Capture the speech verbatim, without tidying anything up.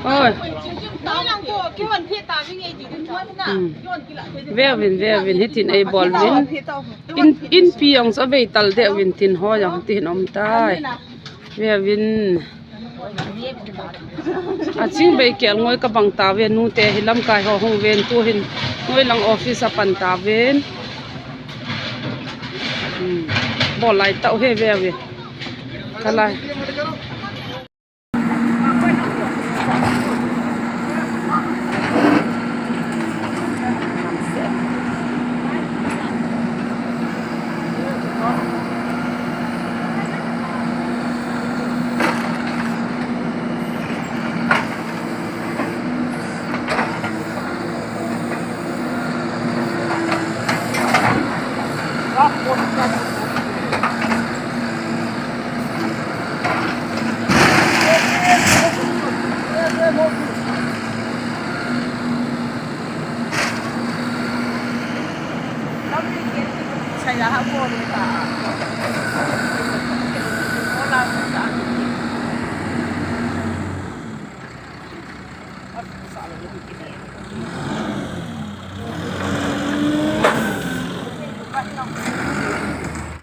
Oi. Hmm. Ve vin, ve vin, hitin ei bol vin. In, in pi ang sa ve tal de vin tin ho yang tin om tai. Ve vin. A ching bei kel ngoi ka bang ta ve nu te hi lam kai ho hung ven tu hin. Ngoi lang office a pan ta ven. Hmm. Bol lai tau he ve ve. Ka lai.